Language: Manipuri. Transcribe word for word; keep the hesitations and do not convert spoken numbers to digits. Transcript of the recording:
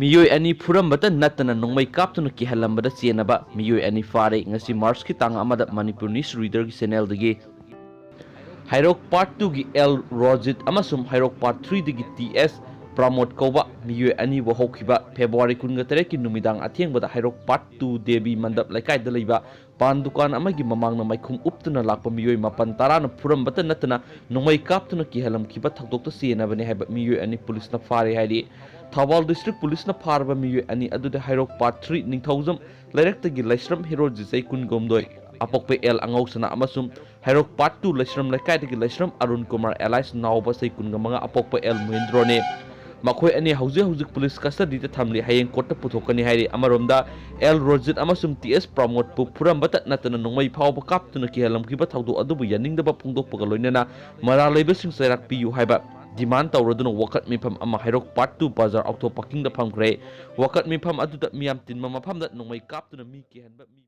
ꯃꯤꯑꯣꯏ ꯑꯅꯤ ꯐꯨꯔꯝꯕꯇ ꯅꯠꯇꯅ ꯅꯣꯡꯃꯩ ꯀꯥꯞꯇꯨꯅ ꯀꯤꯍꯜꯂꯝꯕꯗ ꯆꯦꯟꯅꯕ ꯃꯤꯑꯣꯏ ꯑꯅꯤ ꯐꯥꯔꯦ꯫ ꯉꯁꯤ ꯃꯥꯔꯆꯀꯤ ꯇꯥꯡ ꯑꯃꯗ ꯃꯅꯤꯄꯨꯔ ꯅ꯭ꯌꯨꯁ ꯔꯤꯗꯔꯒꯤ ꯆꯦꯅꯦꯜꯗꯒꯤ꯫ ꯍꯩꯔꯣꯛ ꯄꯥꯔꯠ ꯇꯨꯒꯤ ꯑꯦꯜ ꯔꯣꯖꯤꯠ ꯑꯃꯁꯨꯡ ꯍꯩꯔꯣꯛ ꯄꯥꯔꯠ ꯊ꯭ꯔꯤꯗꯒꯤ ꯇꯤ ꯑꯦꯁ ꯄ꯭ꯔꯃꯣꯗ ꯀꯧꯕ ꯃꯤꯑꯣꯏ ꯑꯅꯤꯕꯨ ꯍꯧꯈꯤꯕ ꯐꯦꯕ꯭ꯔꯨꯋꯥꯔꯤ ꯀꯨꯟꯒ ꯇꯔꯦꯠꯀꯤ ꯅꯨꯃꯤꯗꯥꯡ ꯑꯊꯦꯡꯕꯗ ꯍꯩꯔꯣꯛ ꯄꯥꯔꯠ ꯇꯨ ꯗꯦꯕꯤ ꯃꯟꯗꯞ ꯂꯩꯀꯥꯏꯗ ꯂꯩꯕ ꯄꯥꯟ ꯗꯨꯀꯥꯟ ꯑꯃꯒꯤ ꯃꯃꯥꯡꯗ ꯃꯩꯈꯨꯝ ꯎꯞꯇꯨꯅ ꯂꯥꯛꯄ ꯃꯤꯑꯣꯏ ꯃꯥꯄꯟ ꯇꯔꯥꯅ ꯐꯨꯔꯝꯕꯇ ꯅꯠꯇꯅ ꯅꯣꯡꯃꯩ ꯀꯥꯞꯇꯨꯅ ꯀꯤꯍꯜꯂꯝꯈꯤꯕ ꯊꯧꯗꯣꯛꯇ ꯆꯦꯟꯅꯕꯅꯤ ꯍꯥꯏꯕ ꯃꯤꯑꯣꯏ ꯑꯅꯤ ꯄꯨꯂꯤꯁꯅ ꯐꯥꯔꯦ ꯍꯥꯏꯔꯤ꯫ ꯊꯧꯕꯥꯜ ꯗꯤꯁꯇ꯭ꯔꯤꯛ ꯄꯨꯂꯤꯁꯅ ꯐꯥꯔꯕ ꯃꯤꯑꯣꯏ ꯑꯅꯤ ꯑꯗꯨꯗꯤ ꯍꯩꯔꯣꯛ ꯄꯥꯔꯠ ꯊ꯭ꯔꯤ ꯅꯤꯡꯊꯧꯖꯝ ꯂꯩꯔꯛꯇꯒꯤ ꯂꯩꯁ꯭ꯔꯝ ꯍꯦꯔꯣꯖꯤꯠ ꯆꯍꯤ ꯀꯨꯟꯒꯍꯨꯝꯗꯣꯏ, ꯑꯄꯣꯛꯄ ꯑꯦꯜ ꯑꯉꯧꯁꯅꯥ ꯑꯃꯁꯨꯡ ꯍꯩꯔꯣꯛ ꯄꯥꯔꯠ ꯇꯨ ꯂꯩꯁ꯭ꯔꯝ ꯂꯩꯀꯥꯏꯗꯒꯤ ꯂꯩꯁ꯭ꯔꯝ ꯑꯔꯨꯟ ꯀꯨꯃꯥꯔ alias ꯅꯥꯎꯕ ꯆꯍꯤ ꯀꯨꯟꯒ ꯃꯉꯥ, ꯑꯄꯣꯛꯄ ꯑꯦꯜ ꯃꯍꯦꯟꯗ꯭ꯔꯣꯅꯤ꯫ ꯃꯈꯣꯏ ꯑꯅꯤ ꯍꯧꯖꯤꯛ ꯍꯧꯖꯤꯛ ꯄꯨꯂꯤꯁ ꯀꯁꯇꯗꯤꯗ ꯊꯝꯂꯤ꯫ ꯍꯌꯦꯡ ꯀꯣꯔꯠꯇ ꯄꯨꯊꯣꯛꯀꯅꯤ ꯍꯥꯏꯔꯤ꯫ ꯑꯃꯔꯣꯝꯗ ꯑꯦꯜ ꯔꯣꯖꯤꯠ ꯑꯃꯁꯨꯡ ꯇꯤ ꯑꯦꯁ ꯄ꯭ꯔꯃꯣꯗꯄꯨ ꯐꯨꯔꯝꯕꯇ ꯅꯠꯇꯅ ꯅꯣꯡꯃꯩ ꯐꯥꯎꯕ ꯀꯥꯞꯇꯨꯅ ꯀꯤꯍꯜꯂꯝꯈꯤꯕ ꯊꯧꯗꯣꯛ ꯑꯗꯨꯕꯨ ꯌꯥꯅꯤꯡꯗꯕ ꯐꯣꯡꯗꯣꯛꯄꯒ ꯂꯣꯏꯅꯅ ꯃꯔꯥꯜ ꯂꯩꯕꯁꯤꯡ ꯆꯩꯔꯥꯛ ꯄꯤꯌꯨ ꯍꯥꯏꯕ ꯗꯤꯃꯥꯟ ꯇꯧꯔꯗꯨꯅ ꯋꯥꯀꯠ ꯃꯤꯐꯝ ꯑꯃ ꯍꯩꯔꯣꯛ ꯄꯥꯔꯠ ꯇꯨ ꯕꯖꯥꯔ ꯑꯣꯛꯊꯣꯛ ꯄꯥꯔꯀꯤꯡꯗ ꯐꯝꯈ꯭ꯔꯦ꯫ ꯋꯥꯀꯠ ꯃꯤꯐꯝ ꯑꯗꯨꯗ ꯃꯤꯌꯥꯝ ꯇꯤꯟꯕ ꯃꯐꯝꯗ ꯅꯣꯡꯃꯩ ꯀꯥꯞꯇꯨꯅ ꯃꯤ ꯀꯤꯍꯟꯕ ꯃꯤ